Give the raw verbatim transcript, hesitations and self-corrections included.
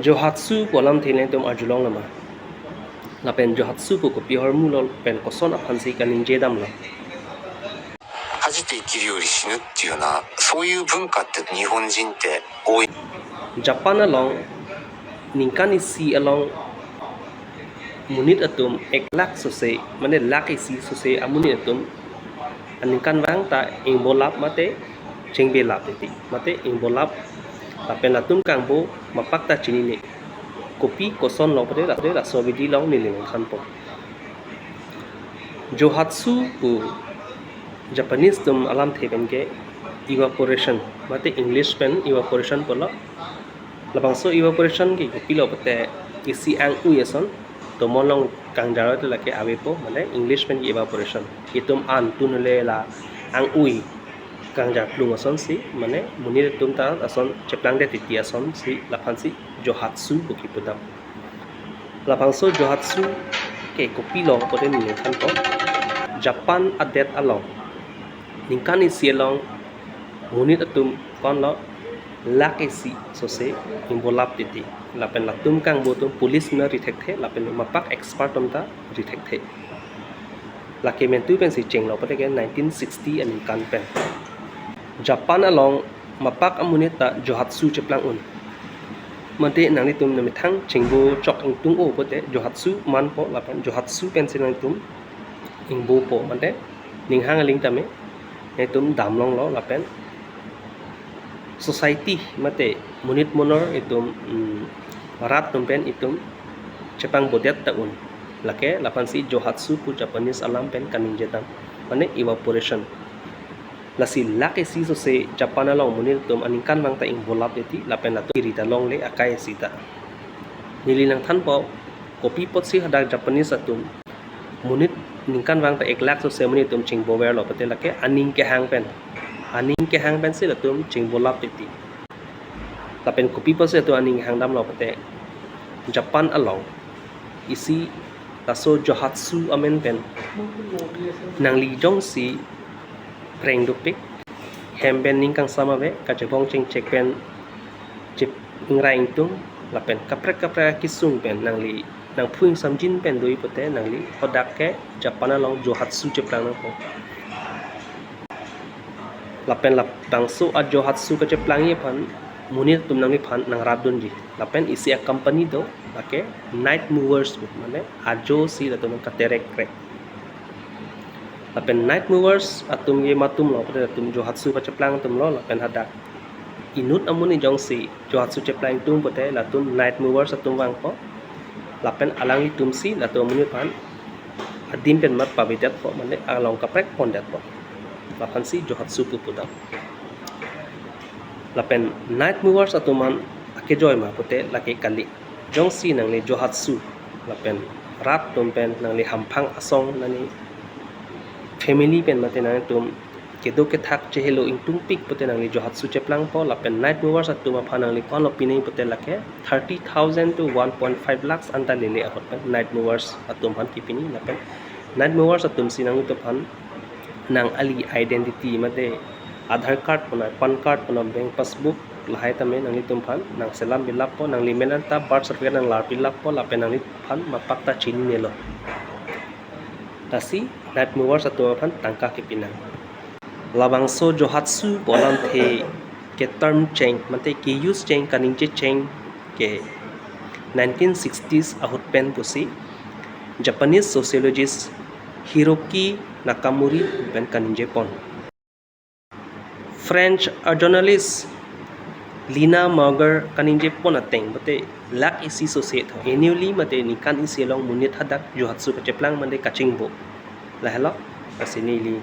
Johatsu pu alamthe nangtum arjulong lama. Lapen Johatsu pu kopi ahormu lo pen koson aphansi kaningje damlo. 恥じて生きるより死ぬっていうような、そういう文化って日本人って多い。 Japan along ningkan isi along monit atum ek lakh sose, mane lakh isi sose amonit atum aningkanvang ta ingbolap mate chingbelap titi, mate ingbolap. Lapen latum kangbo mapak ta chinine. Kopi koson lo pute laso abidi along neli nangthanpo. Johatsu pu Japanese atum alamthe pen ke evaporation, mate English pen evaporation pulo. Labangso evaporation ke kopilo pute isi ang-ui ason, tomon along kangjar te lake avepo, mane English pen ke evaporation. Itum an tun le la ang-ui kangjar plung asonsi, mane monit atum ta ason cheplangdet titi asonsi, laphansi Johatsu pu kipudam. Labangso Johatsu ke kopilo pute neli nangthanpo. Japan adet along ningkan isi along monit atum konlo lakh isi sose ingbolap titi. Lapen latum kangbo atum police na ri thekthe, lapen mapak expert atum ta ri thekthe. Lake mentu pensi chenglo pute ke nineteen sixty aningkan pen Japan along mapak amonit ta Johatsu cheplang un. Mate nanglitum namethang chengbo chok ingtung-o pute Johatsu manpo lapen Johatsu pensi nanglitum ingbopo, mate ninghang aling tame nanglitum damlonglo lapen society mate monit monor itum, mm, rat atum pen itum cheplangbodet ta un. Lake laphansi Johatsu pu Japanese alam pen kaningje dam, mane evaporation. Lasi lakh isi sose Japan along monit atum aningkanvang ta ingbolap titi, lapen latum iri ta longle akai isi ta. Neli nangthanpo, kopi apotsi hadak Japanese atum monit ningkanvang ta ek lakh sose amonit atum chingboverlo pute lake aning kehang pen. Aning kehang pensi latum chingbolap titi. Lapen kopi apotsi latum aning kehang damlo pute Japan along isi laso Johatsu amen pen nangli jongsi preng dopik, hem pen ning kangsam ave, kachebong chingchek pen chip ingrai ingtung, lapen kaprek kaprek akisung pen nangli nangphu ingsamjin pen do-i pute nangli hadak ke Japan along Johatsu cheplang nangpo. Lapen labangso a-Johatsu kacheplangji aphan monit atum nangliphan nangrapdunji. Lapen isi a-company do, lake Night Movers pu, mane ajo si latum katerek-rek. Lapen Night Movers atum ke matumlo pute latum Johatsu kacheplang atumlo, lapen hadak inut amonit jongsi Johatsu cheplang ingtung pute latum Night Movers atum vangpo. Lapen alanglitumsi latum amonit aphan adim pen mat pavedetpo, mane along kaprek pondetpo. Laphansi Johatsu pu pudam. Lapen Night Movers atum an akejoi ma pute lake kali. Jongsi nangli Johatsu lapen rat atum pen nangli hamphang asong nangli family pen mate nangtum kedo kethak chehelo ingtungpik pute nangli Johatsu cheplangpo, lapen Night Movers atum aphan nangli konlo pinang pute lake thirty thousand to one point five lakhs anta lele ahut pen Night Movers atum aphan kipini. Lapen Night Movers atumsi nangtum aphan nang ali identity mate Aadhaar card pona, PAN card pona, bank passbook lahai tame nanglitum aphan nangselam pilappo, nangli men anta birth certificate nanglar pilappo, lapen nangliphan mapak ta chininelo. Lasi Night Movers atum aphan tangka kipinang. Labangso Johatsu pu alamthe ke term cheng, mate ke use cheng, kaningje cheng ke nineteen sixties ahut pen pusi Japanese sociologist Hiroki Nakamori pen kaningje pon. French a journalist Lina Mauger kaningje pon ateng pute lakh isi sose tho, annually mate ningkan isi along monit hadak Johatsu kacheplang mate kachingbo. Lahelo, lasi neli